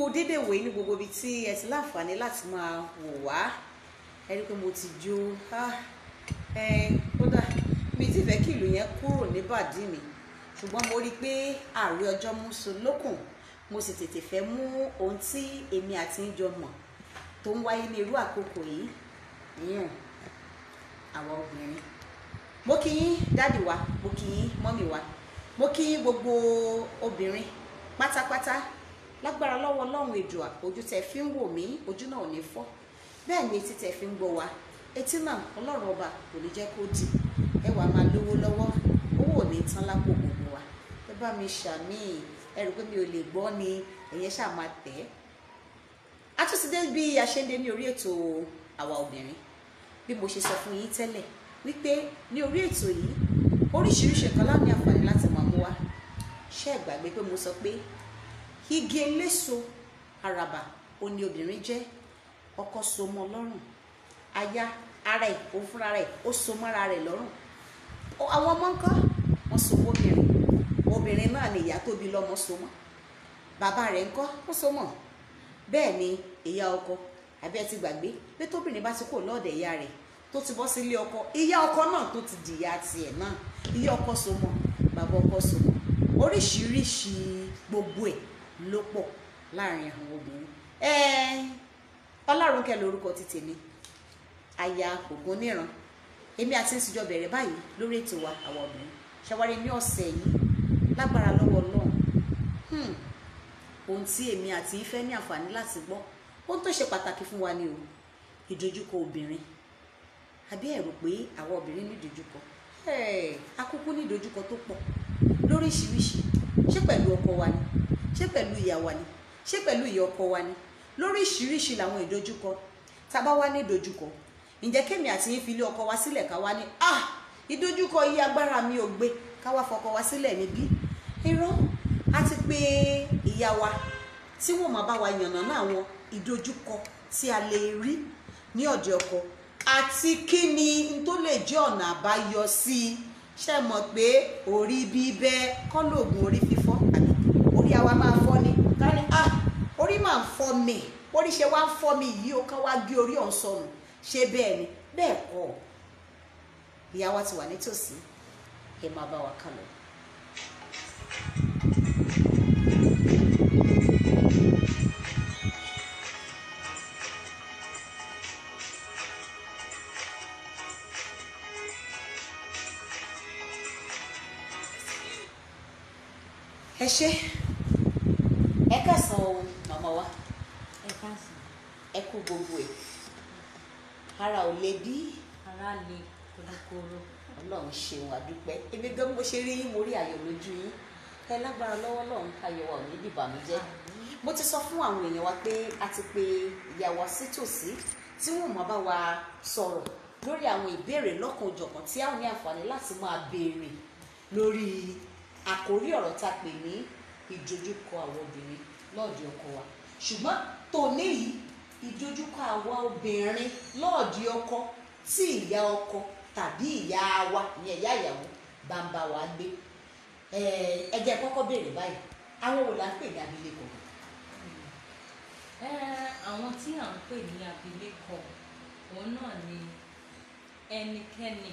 Dédé wòye ní gbogbo ibi tí ẹ ti láǹfààní láti máa wò wá. Ẹ rí i pé mo ti jó. Kódà mi ti fẹ́ kí ìlú yẹn kúrò níbàdí mi, ṣùgbọ́n mo rí i pé ààrẹ ọjọ́ mú so lókun, mo sì tètè fẹ́ mú ohun tí èmi àti ń jọ mọ̀ tó ń wáyé ní irú àkókò yìí yíyàn àwa obìnrin. Mo kí yín dádì wa, mo kí yín mọ́mì wa, mo kí yín gbogbo obìnrin pátápátá. Lágbára lọ́wọ́ Ọlọ́run Èdùà, ojú tẹ́ fi ń wò mí, ojú náà ò ní fọ́, bẹ́ẹ̀ ni etí tẹ́ fi ń gbọ́ wa, etí náà Ọlọ́run ọba kò ní jẹ́ kó di. Ẹ wàá máa lówó lọ́wọ́, owó ò ní tán lápò gbogbo wa. Ẹ bá mi ṣàmì, ẹ rò pé mi ò lè gbọ́ ni, ẹ̀yẹ ṣáà máa tẹ̀ ẹ́. A tún ti dé bí a ṣe ń dé ní orí ètò àwa obìnrin. Bí mo ṣe sọ fún yín tẹ́lẹ̀ wípé ní orí ètò yìí oríṣiríṣi nǹkan la ní àǹfààní láti máa mú wá. Ṣé ẹ gbàgbé pé mo sọ pé igi eléso àràbà ó ní obìnrin jẹ́? Ọkọ so mọ́ lọ́rùn, aya ara ẹ̀ òun fúnra rẹ̀ ó so mọ́ra rẹ̀ lọ́rùn. Àwọn ọmọ ńkọ́, wọ́n so mọ́ obìnrin. Obìnrin náà ni ìyá tó bí lọ́mọ so mọ́. Bàbá rẹ̀ ńkọ́, ó so mọ́. Bẹ́ẹ̀ ni ìyá ọkọ. Àbí ẹ ti gbàgbé pé tóbìnrin bá ti kó lọ́ọ̀dẹ̀ ìyá rẹ̀ tó ti bọ́ sílé ọkọ, ìyá ọkọ náà tó ti dìyà tiẹ̀ náà, ìyá ọkọ so mọ́, bàbá ọkọ so mọ́. Oríṣiríṣi gbogbo ẹ̀ ló pọ̀ láàrin àwọn obìnrin. Ọlárónkẹ́ lórúkọ ti tèmi, aya Ògúnníran. Èmi àti ń sìjọ bẹ̀rẹ̀ báyìí lórí ètò wa àwa obìnrin. Ṣàwárí ní ọ̀sẹ̀ yìí lágbára lọ́wọ́ Ọlọ́run, ohun tí èmi àti ń fẹ́ ní àǹfààní láti gbọ́, ohun tó ṣe pàtàkì fún wa ni o, ìdojúkọ obìnrin. Àbí ẹ rò pé àwa obìnrin ní ìdojúkọ? Akúkú ní ìdojúkọ tó pọ̀ lóríṣiríṣi. Ṣé pẹ̀lú ọkọ wa ni? Ṣé pẹ̀lú ìyá wa ni? Ṣé pẹ̀lú ìyá ọkọ wa ni? Lóríṣiríṣi làwọn ìdojúkọ. Tá a bá wá ní ìdojúkọ, ǹjẹ́ kémi àti yín fi ilé ọkọ wa sílẹ̀ ká wá ní ìdojúkọ yìí agbára mi ò gbé, ká wá fọkọ wa sílẹ̀ níbí? Irọ́. A ti pé ìyá wa tí wọ́n máa bá wa yànnàná àwọn ìdojúkọ tí a lè rí ní ọ̀dẹ̀ ọkọ àti kí ni n tó lè jẹ́ ọ̀nà àbáyọ sí i. Ṣé mọ̀ pé orí bíbẹ́ kọ́ lóògùn orí fífọ́? Àbí orí àwa máa fọ́ ni? Ká ní orí máa ń fọ́ mi, orí ṣe wá ń fọ́ mi yìí, ó kán wá gé orí ọ̀hún sọnù. Ṣé bẹ́ẹ̀ ni? Bẹ́ẹ̀ kọ́. Ìyá wa ti wà nítòsí, ẹ máa bá wa kà lọ. Ẹ ṣé, ẹ káàsán o màmá wa. Ẹ káàsán. Ẹ kú gbogbo ẹ. Ara ò le bí? Ara le korokoro. Ọlọ́run ṣeun, àdúpẹ́. Èmi gan mo ṣe rí yín, mo rí ayọ̀ lójú yín. Ẹ lágbára lọ́wọ́ Ọlọ́run, ayọ̀ wa ò ní dìbànújẹ́. Mo ti sọ fún àwọn èèyàn wa pé a ti pe ìyá wa sítòsí tí wọ́n máa bá wa sọ̀rọ̀ lórí àwọn ìbéèrè lọ́kan-ò-jọ̀kan tí a ò ní àǹfààní láti máa béèrè lórí àkórí ọ̀rọ̀ tá a pè ní ìdojúkọ àwọn obìnrin lọ́ọ̀dì ọkọ wa. Ṣùgbọ́n tòní yìí, ìdojúkọ àwa obìnrin lọ́ọ̀dì ọkọ tí ìyá ọkọ tàbí ìyá wa, ìyẹn ìyá ìyàwó, bá ń bá wa gbé. Ẹ jẹ́ kọ́kọ́ béèrè báyìí, àwọn wo là ń pè ní abilékọ? Àwọn tí à ń pè ní abilékọ, òun náà ni ẹnikẹ́ni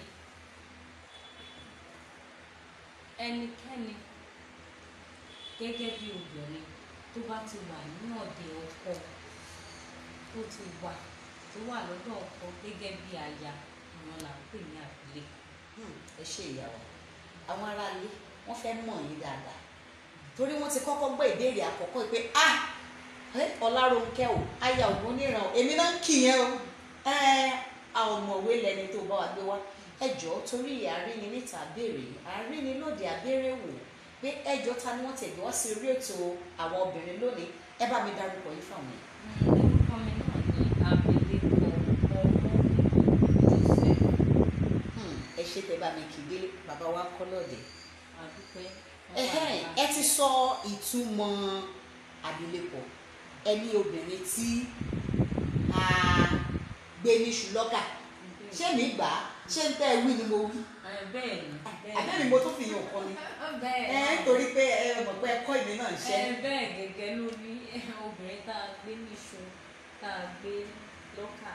gẹ́gẹ́ bí obìnrin tó bá ti wà ní ọ̀dẹ̀ ọkọ, tó ti wà, tó wà lọ́dọ̀ ọkọ gẹ́gẹ́ bí aya, ìwọ̀n là ń pè ní abilékọ. Ẹ ṣe ìyàwó. Àwọn aráalé wọ́n fẹ́ mọ̀ yín dáadáa, torí wọ́n ti kọ́kọ́ gbọ́ ìbéèrè àkọ́kọ́ pé Ọlárónkẹ́ o, aya Ògúnníran o, èmi náà ń kì yẹn o, ọ̀mọ̀wé lẹni tó bá wa gbé wá. Ẹ jọ̀ọ́, torí àríni níta béèrè, àríni lóde àbéèrè wò pé ẹ jọ̀ọ́, ta ni wọ́n tẹ̀gbẹ́ wá sí orí ètò àwọn obìnrin lónìí? Ẹ bá mi dárúkọ yín fáwọn yẹn. Orúkọ mi náà ni abilékọ Ọmọ́wùnmí Joseph. Ẹ ṣe tẹ bá mi kì í délé, bàbá wa kọ́ lọ́ọ̀dẹ̀. Àdúpẹ́. Ẹ ti sọ ìtumọ̀ abilékọ, ẹni obìnrin tí a gbé níṣu lọ́kà. Ṣé mi gbà á? Ṣé ń tẹ́ ẹ wí ni mo wí? Bẹ́ẹ̀ ni. Àbẹ́mi mo tún fi yàn kọ́ ni. Bẹ́ẹ̀ Torí pé ẹ mọ̀ pé ẹ kọ́ ìmí náà ránṣẹ́. Bẹ́ẹ̀ gẹ́gẹ́ ló rí obìnrin tá a gbé níṣu tá a gbé lọ́kà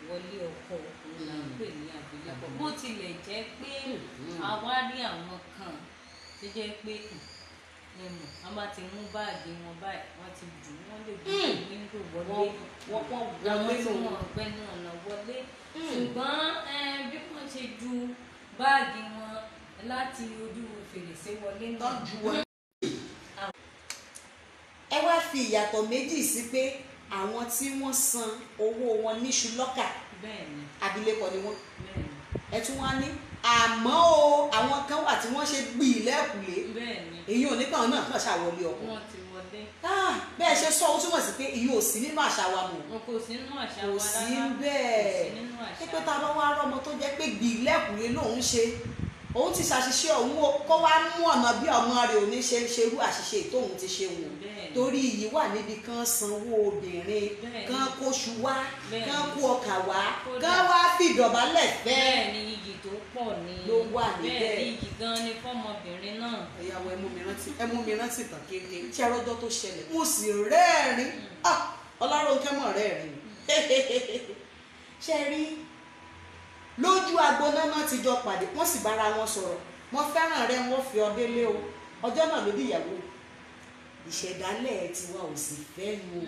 wọlé ọkọ, òun là ń pè ní abilékọ. Bó tilẹ̀ jẹ́ pé àwa rí àwọn kan tó jẹ́ pé ẹmọ wọn bá ti mú báàgì wọn báyìí, wọ́n ti jù wọ́n lè gbé wíńdò wọlé, wọ́n àwọn tí wọ́n gbẹ́nu ọ̀nà wọlé. Ṣùgbọ́n bí wọ́n ṣe ju báàgì wọn láti ojú fèrèsé wọlé náà. Ẹ wá fi ìyàtọ̀ méjì sí pé àwọn tí wọ́n san owó wọn níṣu lọ́kà abilékọ ni wọ́n. Ẹ tún wá ní àmọ́ o, àwọn kan wà tí wọ́n ṣe gbì lẹ́kùlé, èyí ò ní kàn náà kàn ṣàwọlé ọkọ. Bẹ́ẹ̀ ṣe sọ, ó túmọ̀ sí pé èyí ò sí nínú àṣà wa mọ̀. Kò sí nínú àṣà wa kò sí bẹ́ẹ̀. Pé tá a bá wá rọ́mọ tó jẹ́ pé gbì lẹ́kùlé lòun ṣe, òun ti ṣàṣìṣe òun kó wá mú ọ̀nà bí ọmọ rẹ̀ ò ní ṣe ṣerú àṣìṣe tóun ti ṣe wò. Torí iyì wà níbi kan sanwó obìnrin, kan kóṣù wá, kan kó ọkà wá, kan wá fìdọ̀bálẹ̀ fẹ́. Bẹ́ẹ̀ ni iyì tó pọ̀ ni ló wà níbẹ̀. Bẹ́ẹ̀ ni iyì gan ni fọ́mọbìnrin náà. Ìyàwó ẹ mú mi rántí tàn kéde tí ẹrọ́jọ́ tó ṣẹlẹ̀, mo sì rẹ́ẹ̀rín. Ọlárónkẹ́ mọ̀ rẹ́ẹ̀rín. Ṣe rí lójú agbo náà ti jọ pàdé, wọ́n sì bára wọn sọ̀rọ̀, wọ́n fẹ́ràn rẹ, wọ́n fi ọdẹ lé o. Ọjọ́ náà ló di ìyàwó. Ìṣẹ̀dálẹ̀ tiwa ò sì fẹ́ nu.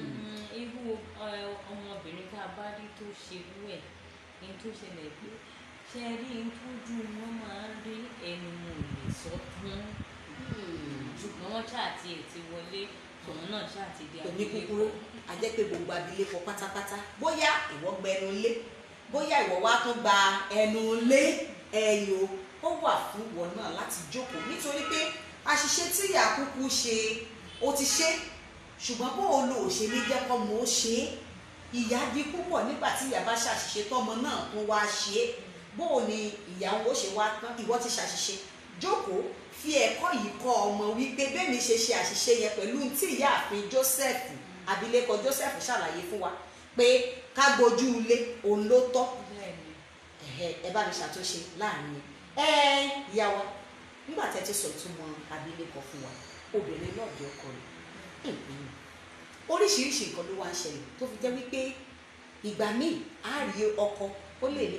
Irú ọmọbìnrin tá a bá rí tó ṣerú ẹ̀ ní tó ṣẹlẹ̀ pé ṣe rí n tójú wọn máa ń rí ẹnu wọn ò lè sọ tán, ṣùgbọ́n wọ́n ṣáà ti ẹ̀ ti wọlé, tòun náà ṣáà ti di abilékọ. Ní kúkúrú, a jẹ́ pé gbogbo abilékọ pátápátá, bóyá ìwọ gbẹnu lé, bóyá ìwọ wá tún gba ẹnu lé ẹyọ, ó wà fún ìwọ náà láti jókòó, nítorí pé àṣìṣe tí ìyá kúkú ṣe ó ti ṣe, ṣùgbọ́n bó o lo òṣèlú jẹ́ kọ́ mọ́ ó ṣe é. Ìyá di púpọ̀ nígbà tí ìyá bá ṣàṣìṣe tọ́mọ náà tún wá ṣe é, bó o ní ìyàwó ṣe wá tán, ìwọ ti ṣàṣìṣe, jókòó fi ẹ̀kọ́ yìí kọ́ ọmọ wípé bẹ́ẹ̀mi ṣe ṣe àṣìṣe yẹn pẹ̀lú tí ìyáàfin Joseph abilékọ Joseph ṣàlàyé fún wa pé ká gbójú ilé òun ló tọ́. Ẹ bá mi ṣàtúnṣe láàrin ẹ ìyá wa. Nígbà tí ẹ ti sọ ìtumọ̀ abilékọ fún wa, obìnrin náà di ọkọ rẹ̀, oríṣiríṣi nǹkan ló wá ń ṣẹlẹ̀ tó fi jẹ́ wípé ìgbà míì á rí ọkọ ó lè ní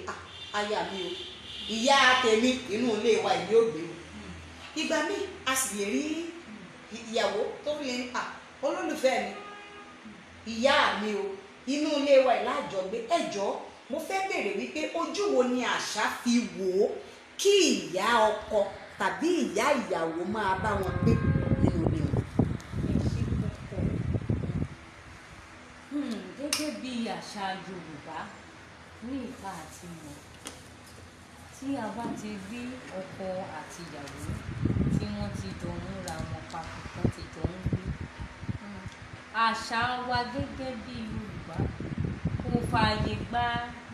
aya mi o, ìyá tèmi inú ilé wa ìní ò gbé o. Ìgbà míì a sì lè rí ìyàwó tó fi lè ní olólùfẹ́ mi, ìyá mi o, inú ilé wa ìlàjọgbé. Ẹjọ́ mo fẹ́ bèrè wípé ojú wo ni àṣà fi wò ó kí ìyá ọkọ tàbí ìyá ìyàwó máa bá wọn gbé nínú ilé wọn? Gẹ́gẹ́ bí àṣà Yorùbá ní ìta àti mọ̀, tí a bá ti rí ọkọ àti ìyàwó tí wọ́n ti jọ ń ra wọn papọ̀, tán ti jọ ń gbé, àṣà wa gẹ́gẹ́ bí Yorùbá kò fààyè gba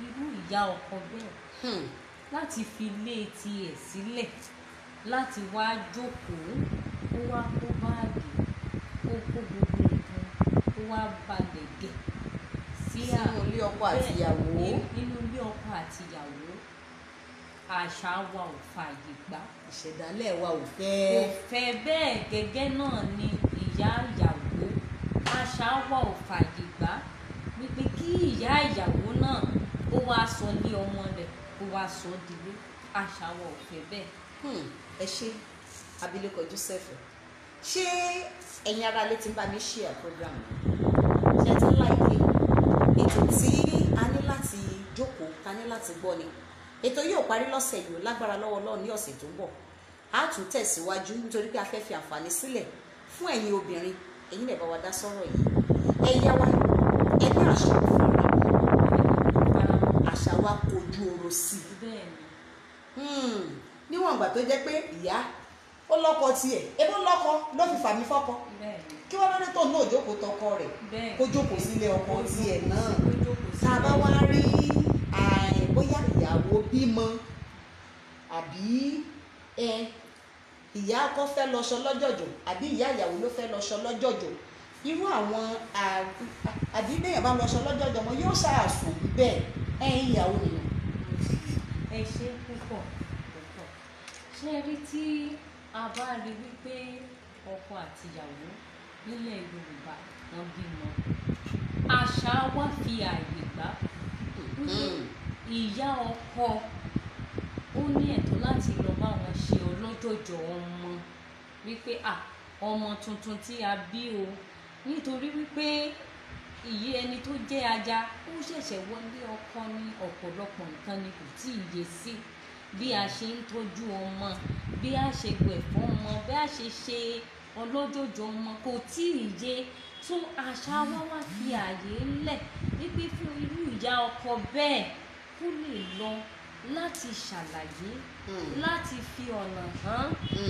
irú ìyá ọkọ bẹ́ẹ̀ láti fi ilé tiẹ̀ sílẹ̀ láti wá jókòó, kó wá kó báàgì, kó kó gbogbo nǹkan, kó wá balẹ̀ gẹ̀ sí sínú ilé ọkọ àti ìyàwó. Nínú ilé ọkọ àti ìyàwó, àṣà wa ò fààyè gbà, ìṣẹ̀dálẹ̀ wa ò fẹ́. Kò fẹ́ bẹ́ẹ̀. Gẹ́gẹ́ náà ni ìyá ìyàwó, àṣà wa ò fààyè gbà wípé kí ìyá ìyàwó náà kó wá sọ lé ọmọ rẹ̀, kó wá sọ dilé. Àṣà wa ò fẹ́ bẹ́ẹ̀. Ẹ ṣé abilékọ Joseph. Ṣé ẹ̀yin ará ilé tí ń bá mi share program yìí, ṣé ti ń láìpẹ́ ètò tí a ní láti jókòó, ta ní láti gbọ́ ni? Ètò yóò parí lọ́sẹ̀ yìí, lágbára lọ́wọ́ Ọlọ́run ní ọ̀sẹ̀ tó ń bọ̀ a tún tẹ̀síwájú, nítorí pé a fẹ́ fi àǹfààní sílẹ̀ fún ẹ̀yin obìnrin, ẹ̀yin lè bá wa dá sọ́rọ̀ yìí. Ẹ̀yà wa, ẹni àṣà fara àṣà wa kojú oró sí i. Níwọ̀n ìgbà tó jẹ́ pé ìyá ó lọ́kọ tiẹ̀, ebó lọ́kọ ló fi fà mí fọ́kọ, kí wọ́n lọ́dún tó náà jókòó tọkọ rẹ̀, kó jókòó sílé ọkọ tiẹ̀ náà. Tá a bá wá rí bóyá ìyàwó bímọ àbí ìyá ọkọ fẹ́ lọṣọ lọ́jọ̀jọ̀ àbí ìyá ìyàwó ló fẹ́ lọṣọ lọ́jọ̀jọ̀, irú àwọn àbí bẹ́ẹ̀ bá lọṣọ lọ́jọ̀jọ̀ mọ́ yóò ṣàṣùn bẹ́ẹ̀ ẹ̀yin ìyàwó nìyẹn. Ẹ ṣé púpọ̀ púpọ̀. Ṣé rí tí a bá rí wípé ọkọ àtìyàwó nílẹ̀ Yorùbá wọ́n bímọ, àṣà wa fi àyè gbà wípé ìyá ọkọ ó ní ẹ̀tọ́ láti lọ bá wọn ṣe ọlọ́jọ̀jọ̀ ọmọ, wípé à ọmọ tuntun tí a bí o, nítorí wípé ìyé ẹni tó jẹ́ aya ó ṣẹ̀ṣẹ̀ wọlé ọkọ ní ọ̀pọ̀lọpọ̀ nǹkan ni kò tí ì yé sí, bí a ṣe ń tọ́jú ọmọ, bí a ṣe wẹ̀ fún ọmọ, bí a ṣe ṣe ọlọ́jọ̀jọ̀ ọmọ kò tí ì yé. Tó àṣà wa wá fi àyè ńlẹ̀ wípé fún irú ìyá ọkọ bẹ́ẹ̀ kó lè lọ láti ṣàlàyé, láti fi ọ̀nà hàn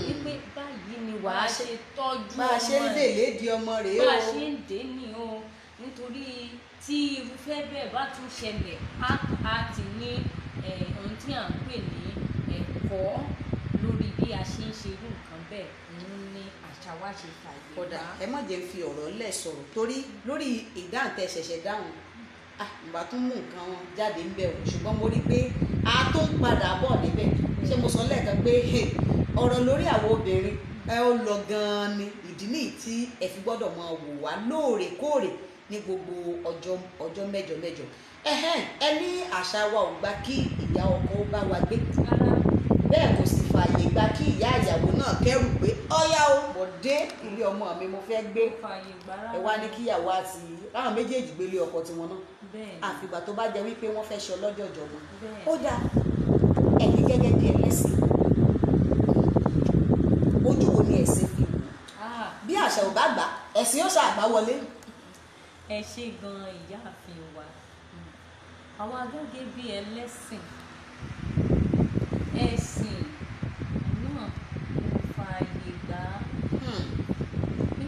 wípé báyìí ni wàá ṣe tọ́jú ọmọ, bá a ṣe ń dè lédi ọmọ rèé o, bá a ṣe ń dè ní o, nítorí tí irúfẹ́ bẹ́ẹ̀ bá tún ṣẹlẹ̀ á ti ní ohun tí à ń pè ní ẹ̀kọ́ lórí bí a ṣe ń ṣe irú nǹkan bẹ́ẹ̀. Òun ni àṣà wa ṣe fàyè gbà. Kódà ẹ má jẹ́ fi ọ̀rọ̀ lẹ̀ sọ̀rọ̀ torí lórí ìdáhùn tẹ́ ṣẹ̀ṣẹ̀ dáhùn, ìgbà tó mú nǹkan wọn jáde ń bẹ̀ o, ṣùgbọ́n mo rí i pé a tó ń padà bọ̀ níbẹ̀. Ṣé mo sọ lẹ́ẹ̀kan pé ọ̀rọ̀ lórí àwọn obìnrin ẹ ó lọ gan-an ni, ìdí nìyí tí ẹ fi gbọ́dọ̀ máa wò wá lóòrèkóòrè ní gbogbo ọjọ́ mẹ́jọ mẹ́jọ. Ẹ ní àṣà wa ò gbà kí ìyá ọkọ ó bá wa gbé, bẹ́ẹ̀ kò sì fààyè gbà kí ìyá ìyàwó náà kẹ́rù pé ọ̀yá o, mo dé ilé ọmọ mi mo fẹ́ gbé. Ẹ wá ní kíyàwó àti láwọn méjèèjì gbélé ọkọ tiwọn náà, àfìgbà tó bá jẹ́ wípé wọ́n fẹ́ ṣe ọlọ́jọ̀jọ̀ mọ́. Ó dáa, ẹ̀yin gẹ́gẹ́ bí ẹlẹ́sìn, ojú wo ni ẹ̀sìn fi wò? Bí àṣà ò bá gbà, ẹ̀sìn yóò ṣàgbá wọlé. Ẹ ṣe gan ìyáàfin wa. Àwa gẹ́gẹ́ bí ẹlẹ́sìn, ẹ̀sìn náà kò fààyè gbà.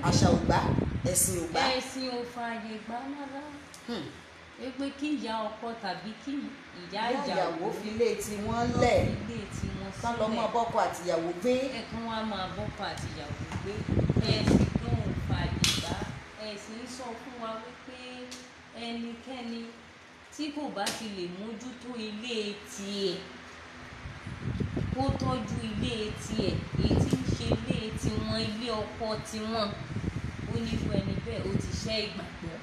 Àṣà ò gbà, ẹ̀sìn ò gbà. Ẹ̀sìn ò fààyè gbà rárá. Pé kí ìyá ọkọ tàbí kí ìyá ìyàwó fi ilé tiwọn lẹ̀, kán lọ mọ́ bọ́kọ àtìyàwó gbé. Ẹ̀kan wá máa bọ́kọ àtìyàwó gbé. Ẹ̀sìn gan ò fààyè gbà. Ẹ̀sìn sọ fún wa wípé ẹnikẹ́ni tí kò bá ti lè mójútó ilé tiẹ̀, kó tọ́jú ilé tiẹ̀, èyí tí ń ṣe ilé tiwọn, ilé ọkọ tiwọn, ó ní fún ẹni bẹ́ẹ̀ ó ti ṣẹ́ ìgbàgbọ́.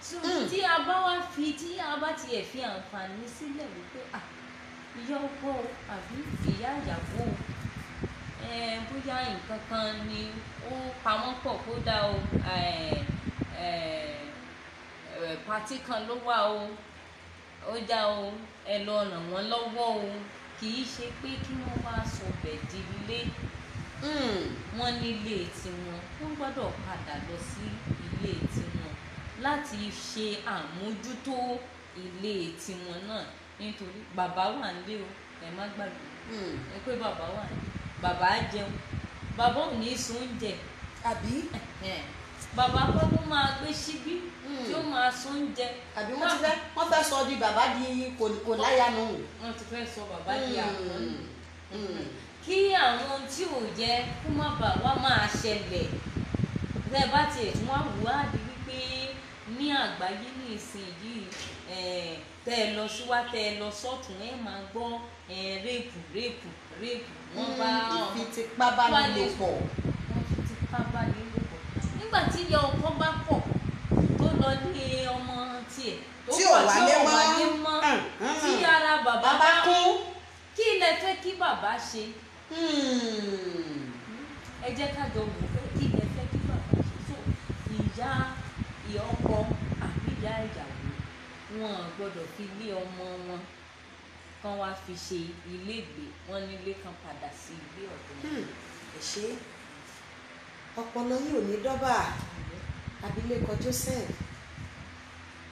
So tí a bá wá fi, tí a bá tiẹ̀ fi àǹfààní sílẹ̀ wípé ìyá ọkọ àbí ìyá ìyàwó bóyá nǹkan kan ni ó pamọ́ pọ̀ kó dá o, pàtí kan ló wà o, ó dá o, ẹ lọ ràn wọ́n lọ́wọ́ o, kì í ṣe pé kí wọ́n wá sọbẹ̀ di ilé. Wọ́n nílé tiwọn, wọ́n gbọ́dọ̀ padà lọ sí ilé tiwọn láti ṣe àmójútó ilé tiwọn náà, nítorí bàbá wà nílé o, ẹ má gbàgbé ẹ pé bàbá wà nílé, bàbá jẹun, bàbá ò ní sùn oúnjẹ, àbí bàbá kọ́kọ́ máa gbé síbí tí ó máa sùn oúnjẹ, àbí wọ́n fẹ́ sọ di bàbá di kò láyà nù. Wọ́n ti fẹ́ sọ bàbá di àwọn kí àwọn tí ò yẹ kó má bà wá máa ṣẹlẹ̀. Tẹ́ bá tiẹ̀ tún wá wù á di wípé ní àgbáyé ní ìsinyìí, tẹ́ ẹ lọ síwá, tẹ́ ẹ lọ sọ́tún, ẹ máa gbọ́ réèpù réèpù réèpù, wọ́n bá ìfipábánilòpọ̀, wọ́n fi tipá bá ní lòpọ̀. Nígbà tí ìyá ọkọ bá kọ̀ tó lọ lé ọmọ tiẹ̀ tí ò wálé mọ́, tí ara bàbá bá kún, kí lẹ fẹ́ kí bàbá ṣe? Ẹ jẹ́ ká jọ wò pé kí lẹ fẹ́ kí bàbá ṣe. So ìyá ọkọ àbí ìyá ìyàwó wọn gbọ́dọ̀ fi lé ọmọ wọn kán wá fi ṣe ilégbè, wọn nílé kan padà sí ilé ọ̀dọ̀ wọn. Ẹ ṣe ọpọlọ yìí ò ní dọ́bà. Abilékọ Joseph,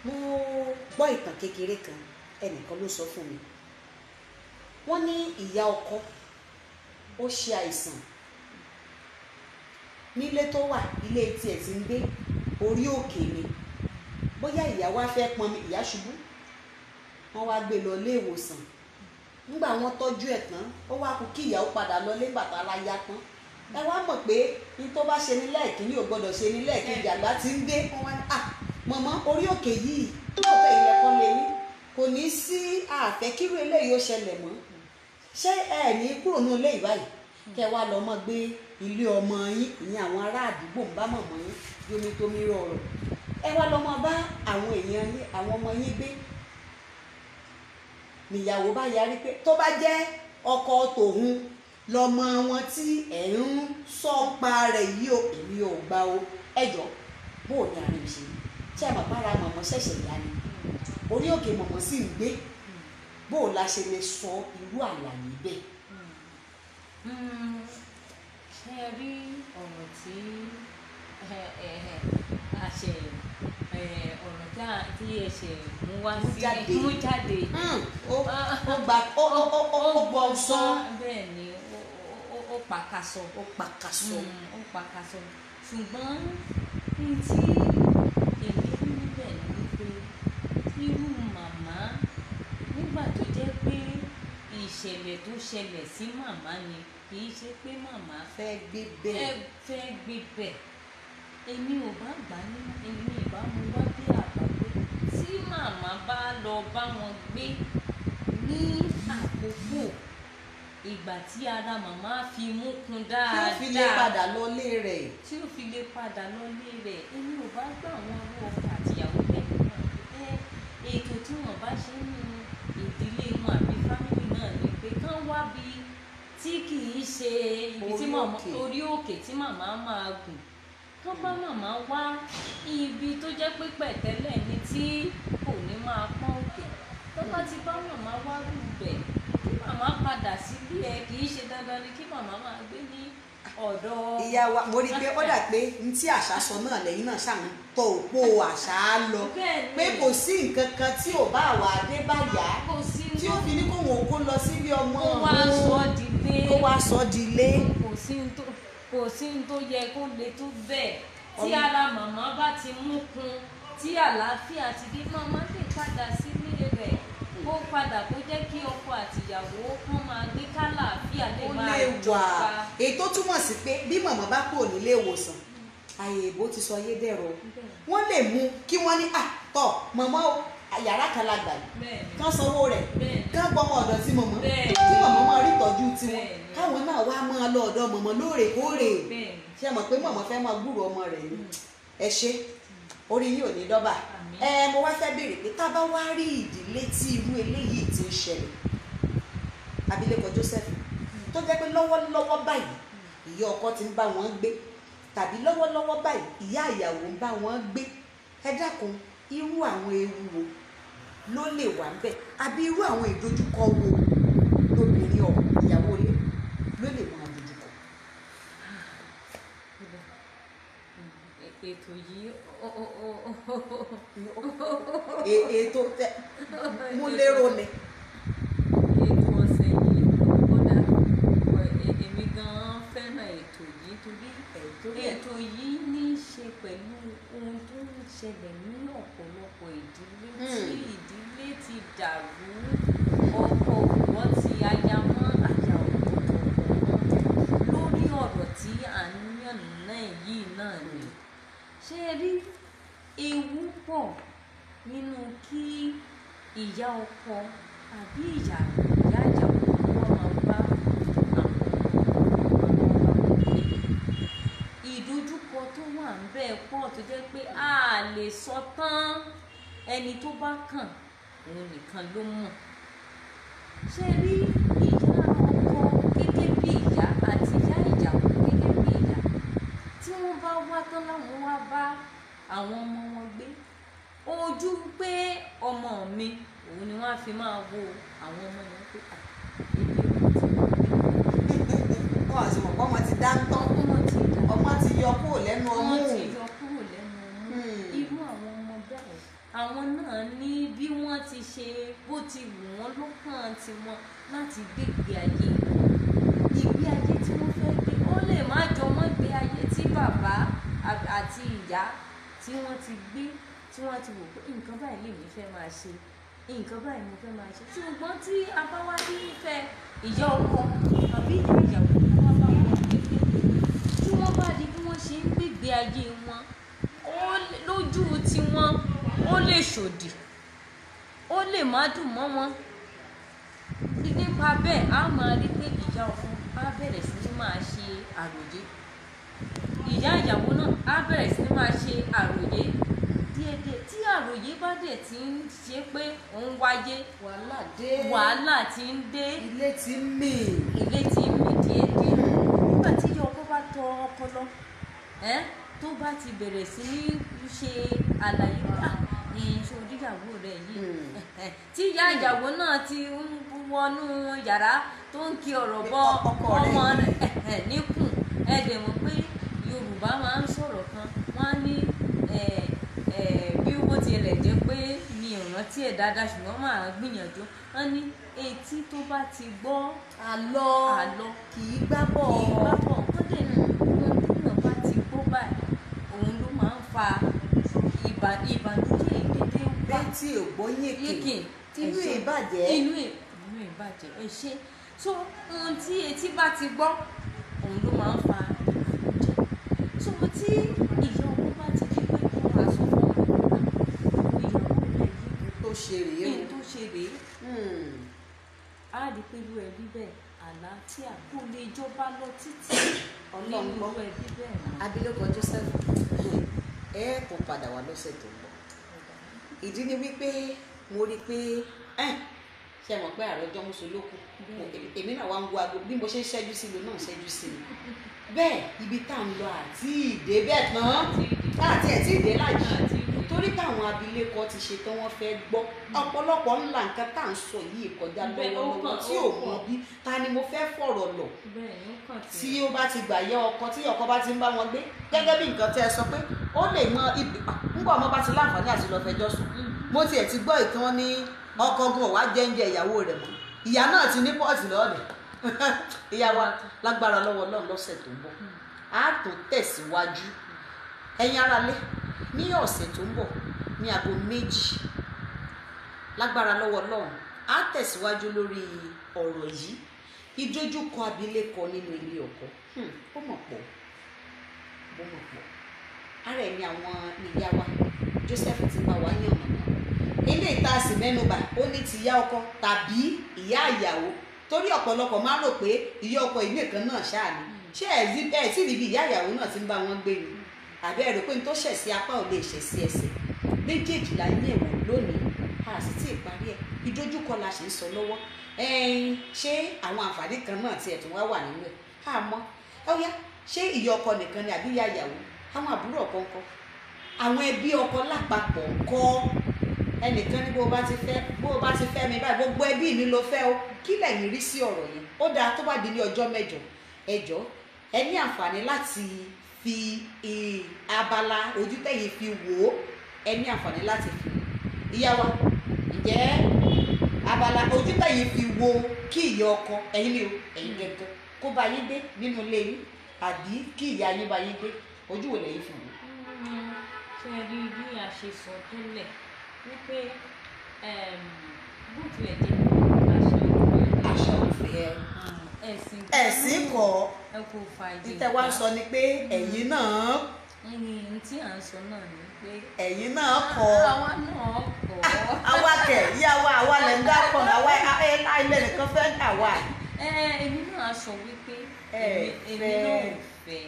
mo gbọ́ ìtàn kékeré kan, ẹnìkan ló sọ fún mi. Wọ́n ní ìyá ọkọ ó ṣe àìsàn nílé tó wà, ilé tiẹ̀ ti ń gbé orí òkè ni. Bóyá ìyá wa fẹ́ pọnmi, ìyá ṣubú, wọ́n wá gbé lọ ilé ìwòsàn. Nígbà wọ́n tọ́jú ẹ̀ tán, ó wá kú kí ìyàwó padà lọ lé bàtà aláya tán. Ẹ wá mọ̀ pé ní tó bá ṣe ní lẹ́ẹ̀kínní ò gbọ́dọ̀ ṣe ní lẹ́ẹ̀kejì, àgbà ti ń dé. Wọ́n wá ní mọ̀mọ́ orí òkè yìí lóòótọ́ ilẹ̀ kan lè ní, kò ní sí àfẹ́ kírú eléyìí ó ṣẹlẹ̀ mọ́. Ṣé ẹ ní kúrò ní ilé ìbáyìí? Kẹ́ wá lọ mọ́ gbé ilé ọmọ yín, ìyẹn àwọn ará àdúgbò ń bá mọ̀mọ́ yín yomi tomi rọrọ̀, ẹ wá lọ mọ́ bá àwọn èèyàn yín, àwọn ọmọ yín gbé. Níyàwó bá yarí pé tó bá jẹ́ ọkọ tòun lọmọ wọn tí ẹ̀ ń sọ pa rẹ̀ yìí o, èmi ò gbà o. Ẹjọ́ bó o ní àárín ṣe ṣé ẹ mọ̀ pára mọ̀mọ́ ṣẹ̀ṣẹ̀ yá ni, orí òkè mọ̀mọ́ sì ń gbé, bó o la ṣe lè sọ irú àlàyé bẹ́ẹ̀? Ṣé ẹ rí ọ̀rọ̀ tí a ṣe, ọ̀rọ̀ tí ẹ ṣe mú wá sí mú jáde, ó gba ó gbọ́ sọ. Bẹ́ẹ̀ ni, ó pàkàsọ, ó pàkàsọ, ó pàkàsọ. Ṣùgbọ́n ní tí èmi rí níbẹ̀ ni wípé irú màmá, nígbà tó jẹ́ pé ìṣẹ̀lẹ̀ tó ṣẹlẹ̀ sí màmá ni, kì í ṣe pé màmá fẹ́ gbé bẹ́ẹ̀, fẹ́ gbé bẹ́ẹ̀. Èmi ò bá gbà ní, èmi ìbá mu wá bí àbá pé tí màmá bá lọ bá wọn gbé ní àkókò ìgbà tí ara màmá fi mú kun dáadáa, tí ó fi lè padà lọlé rẹ̀, tí ó fi lè padà lọlé rẹ̀, èmi ò bá gbà wọn rú ọkọ àtìyàwó bẹ́ẹ̀ náà. Ètò tí wọ́n bá ṣe nínú ìdílé wọn àbí fámìlì náà ni pé kán wá bí tí kì í ṣe ibi tí màmá orí òkè tí màmá máa gùn, kán bá màmá wá ibi tó jẹ́ pé pẹ̀tẹ́lẹ̀ ni tí kò ní máa pọ́n òkè. Tó bá ti bá màmá wá rú bẹ̀, kí màmá padà sílé ẹ, kì í ṣe dandan ni kí màmá máa gbé ní ọ̀dọ̀. Ìyá wa, mo rí i pé ó dà pé n tí àṣà sọ náà lẹ́yìn náà ṣàn tọ òpó àṣà lọ, pé kò sí nǹkan kan tí ò bá àwà dé bá yá tí ó fi ní kó wọn kó lọ sílé ọmọ kó wá sọ di ilé, kò sí n tó yẹ kó le tó bẹ́ẹ̀. Tí ara màmá bá ti mú kun, tí àlàáfíà ti dé, màmá lè padà sílé rẹ̀, kó padà kó jẹ́ kí ọkọ àtìyàwó kán máa gbé kálàáfíà lè máa jọba. Èyí tó túmọ̀ sí pé bí màmá bá kúrò nílé ìwòsàn, àyè ìbò ti sọ ayé dẹ̀rọ, wọ́n lè mú kí wọ́n ní àtọ̀ màmá o, yàrá kan la gbà yìí, kán sanwó rẹ̀, kán gbọmọ ọ̀dọ̀ sí màmá, kí màmá máa rí ìtọ́jú tiwọn, káwọn náà wá máa lọ ọ̀dọ̀ màmá lóòrèkóòrè. Ṣé mọ̀ pé màmá fẹ́ máa gbúrò ọmọ rẹ̀ ni? Ẹ ṣe, orí yìí ò ní dọ́bà. Mo wá fẹ́ béèrè pé tá a bá wá rí ìdílé tí irú eléyìí ti ń ṣẹlẹ̀, abilékọ Joseph, tó jẹ́ pé lọ́wọ́lọ́wọ́ báyìí ìyá ọkọ ti ń bá wọn gbé, tàbí lọ́wọ́lọ́wọ́ báyìí ìyá ìyàwó ń bá wọn gbé, ẹ dákun, irú àwọn ewu wo ló lè wà ń bẹ̀, àbí irú àwọn ìdojúkọ wo lóbìnrin ọ̀ ìyàwó ilé ló lè máa dojúkọ? Ètò yìí ètò mú lérò ni. Ètò ọ̀sẹ̀ yìí kódà èmi gan-an fẹ́ràn ètò yìí torí ètò yìí ní í ṣe pẹ̀lú ohun tó ń ṣẹlẹ̀ ní ọ̀pọ̀lọpọ̀ ìdílé tí ìdílé ti dàrú, ọkọ òwò ti aya mọ́, aya òwò tọkọ mọ́, lórí ọ̀rọ̀ tí à ń yàn náà yìí náà ni. Ṣé ẹ rí ewu pọ̀ nínú kí ìyá ọkọ àbí ìyá ìyàwó wọn máa bá àwọn ọmọ wọn gbé? Ìdojúkọ tó wà ń bẹ́ẹ̀ pọ̀ tó jẹ́ pé a lè sọ tán, ẹni tó bá kàn òun nìkan ló mọ̀. Ṣé rí ìyá ọkọ gẹ́gẹ́ bí ìyá àti ìyá ìyàwó gẹ́gẹ́ bí ìyá, tí wọ́n bá wá tán láwọn wá bá àwọn ọmọ wọn gbé, ojú pé ọmọ mi òun ni wọ́n á fi máa wo àwọn ọmọ yẹn pé èmi ò ti wọ́n gbé. Wọ́n àti mọ̀ pé ọmọ ti dá ń tán, ọmọ ti yọ kúrò lẹ́nu ọmú. Ọmọ ti yọ kúrò lẹ́nu ọmú. Irú àwọn ọmọ bẹ́ẹ̀, àwọn náà ní bí wọ́n ti ṣe bó ti wù wọ́n lọ́kàn tiwọn láti gbégbé ayé wọn. Ìgbé ayé tí wọ́n fẹ́ gbé ó lè má jọ mọ́ ìgbé ayé tí bàbá àti ìyá tí wọ́n ti gbé, tí wọ́n ti wò pé nǹkan báyìí lèmi fẹ́ máa ṣe, nǹkan báyìí mo fẹ́ máa ṣe. Ṣùgbọ́n tí a bá wá nífẹ̀ẹ́ ìyá ọkọ àbí ìyá ìyàwó tó wá bá wọn gbé, tí wọ́n bá di bí wọ́n ṣe ń gbégbé ayé wọn, lójú tiwọn ó lè ṣòdì, ó lè má dùn mọ́ wọn. Nípa bẹ́ẹ̀ a máa rí pé ìyá ọkọ á á bẹ̀rẹ̀ sí ní máa ṣe àròyé, ìyá ìyàwó náà á bẹ̀rẹ̀ sí ní máa ṣe àròyé díẹ̀díẹ̀. Tí àròyé bá dẹ̀ ti ń ṣe pé òun wáyé, wàhálà dé, wàhálà ti ń dé, ilé ti ń mì, ilé ti ń mì díẹ̀díẹ̀. Nígbà tí ìyá ọkọ bá tọ ọkọ lọ, tó bá ti bẹ̀rẹ̀ sí ní ṣe àlàyé ní iṣẹ́ oníyàwó rẹ̀ yìí, tí ìyá ìyàwó náà ti ń wọnú yàrá tó ń kí ọ̀rọ̀ bọ ọmọ rẹ̀ níkùn. Ẹ dẹ̀ mọ̀ pé Yorùbá máa ń sọ̀rọ̀ kan, wọ́n á ní bí ó tilẹ̀ jẹ́ pé mi ò rántí ẹ̀ dáadáa, ṣùgbọ́n màá gbìyànjú. Wọ́n ní etí tó bá ti gbọ́ àlọ́ kì í gbábọ̀, wọ́n dẹ̀ ní ohun tí èèyàn bá ti gbọ́ báyìí, òun ló máa ń fa ìbànújẹ́ ìdédé wá. Létí ògbóyìnkì inú ìbàjẹ́, inú ìbàjẹ́ ẹ ṣe. So ohun tí etí bá ti gbọ́, òun ló máa ń fa ìbànújẹ́. So tí ìyá ọkọ bá ti di pé kó máa sọ fún ọmọ ìyàwó rẹ̀ yìí tó ṣe rèé, tó ṣe rèé, á rí pé irú ẹbí bẹ́ẹ̀ àlàáfíà kò lè jọba lọ títí nínú irú ẹbí bẹ́ẹ̀ mọ́. Abilékọ Joseph, ẹ kò padà wá lọ́sẹ̀ tó ń bọ̀. Ìdí ni wípé mo rí i pé ṣe mọ̀ pé àròjọ mùsùlùkù èmi náà wá ń wo aago bí mo ṣe ń ṣẹ́jú sí mi náà ṣẹ́jú sí mi. Bẹ́ẹ̀ ibi tá à ń lọ àti ìdè bẹ́ẹ̀ tán àti ẹ̀ tí ìdè lájì, torí táwọn abilékọ ti ṣe tán, wọ́n fẹ́ gbọ́ ọ̀pọ̀lọpọ̀ ńlá nǹkan tá à ń sọ yìí kọjá lọ́wọ́lọ́wọ́ tí ò mọ bí ta ni mo fẹ́ fọ̀rọ̀ lọ, tí ó bá ti gbà yẹ ọkọ, tí ọkọ bá ti ń bá wọn gbé gẹ́gẹ́ bí nǹkan tẹ́ ẹ sọ pé ó lè mọ ibi ńgbà ọmọ bá ti láǹfààní àti lọ fẹjọ́ sùn. Mo tiẹ̀ ti gbọ́ ìtàn ní ọkọ gan wá jẹ́ńjẹ ìyàwó rẹ̀ mọ́, ìyá náà ti ní pọ́ọ̀tì lọ́ọ̀dẹ̀. Ìyá wa lágbára lọ́wọ́ Ọlọ́run lọ́sẹ̀ tó ń bọ̀ á tó tẹ̀síwájú. Ẹ̀yin aráalé, ní ọ̀sẹ̀ tó ń bọ̀ ní aago 2 lágbára lọ́wọ́ Ọlọ́run á tẹ̀síwájú lórí ọ̀rọ̀ yìí, ìdojúkọ abilékọ nínú ilé ọkọ. Ó mọ̀ pọ̀, ó mọ̀ pọ̀. Ara ẹ̀ ni àwọn ìyá wa Joseph ti bá wa yàn nàná. Ilé ìta sì mẹ́nubà ó ní ti ìyá ọkọ tàbí ìyá ìyàwó, torí ọ̀pọ̀lọpọ̀ máa ń rò pé ìyá ọkọ ìlú kan náà ṣáà ni. Ṣé ẹ̀ tí níbi ìyá ìyàwó náà ti ń bá wọn gbé ni? Àbí ẹ rò pé n tó ṣẹ̀ sí apá ò lè ṣẹ̀ sí ẹsẹ̀? Méjèèjì la ní ẹ̀wọ̀n lónìí, a sì tí ì parí ẹ̀. Ìdojúkọ la ṣe ń sọ lọ́wọ́. Ṣé àwọn àǹfààní kan náà tiẹ̀ tún wá wà nínú ẹ̀? Àmọ́ ó yá, ṣé ìyá ọkọ nìkan ni àbí ìyá ìyàwó? Àwọn àbúrò ọkọ ńkọ́? Àwọn ẹbí ọkọ lápapọ̀ ńkọ́? Ẹnìkan ní bó o bá ti fẹ́ mi báyìí, gbogbo ẹbí mi ló fẹ́ o. Kí lẹ̀yin rí sí ọ̀rọ̀ yẹn? Ó dáa, tó bá di ní ọjọ́ mẹ́jọ, ẹ jọ̀ọ́ ẹ ní àǹfààní láti fi abala ojú tẹ̀yin fi wò ó, ẹ ní àǹfààní láti fi ìyá wa, ǹjẹ́ abala ojú tẹ̀yin fi wo kí ìyá ọkọ ẹ̀yin ni o, ẹ̀yin gẹ́gẹ́ kó bá yín gbé nínú ilé yín, àbí kí ìyá yín bá yín gbé, ojú wo lẹ̀yin fi wò? Ṣé ẹ rí bí a ṣe sọ tẹ́lẹ̀ wípé bó tilẹ̀ jẹ́ àṣà òfin ẹ̀sìn kọ́, ìtẹ́ wa ń sọ ni pé ẹ̀yin náà, tí à ń sọ náà ni pé ẹ̀yin náà kọ́, àwa náà kọ́, àwa kẹ̀ yá wa, àwa lẹ̀ ń dápọ̀, àwa ilẹ̀ nìkan fẹ́ dà wá. Èmi náà sọ wípé èmi náà ò fẹ́,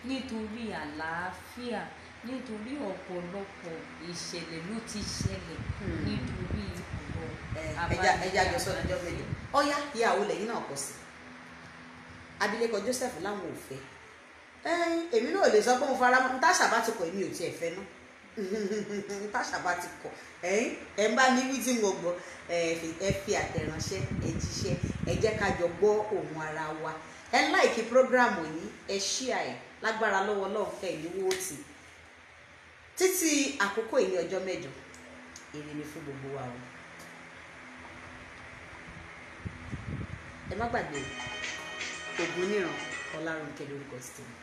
nítorí àlàáfíà, nítorí ọ̀pọ̀lọpọ̀ ìṣẹ̀lẹ̀ ló ti ṣẹlẹ̀ nítorí ọ̀rọ̀ ẹja jọ sọ ọjọ́ mẹ́jọ. Ọ̀yá, ìyàwó lẹ́yìn náà kọ sí abilékọ Joseph láwọn ò fẹ́. Èmi náà lè sọ pé mo fara mọ́ ntáṣà bá ti kọ̀, èmi ò tiẹ̀ fẹ́ ná. Ntáṣà bá ti kọ̀, ẹ ń bá mi wí tí mo gbọ́. Ẹ fi àtẹ̀ránṣẹ́, ẹ jíṣẹ́, ẹ jẹ́ ká jọ gbọ́ ohùn ara wa. Ẹ láìkí prógráàmù yìí, ẹ ṣíà ẹ lágbára lọ́wọ́ Ọlọ́run fẹ́ ìníwó tì. Títí àkókò ìní ọjọ́ mẹ́jọ, èrè ni fún gbogbo wa o. Ẹ má gbàgbé Ògúnníran Ọláròǹkẹ́ lórúkọ ti tèmi.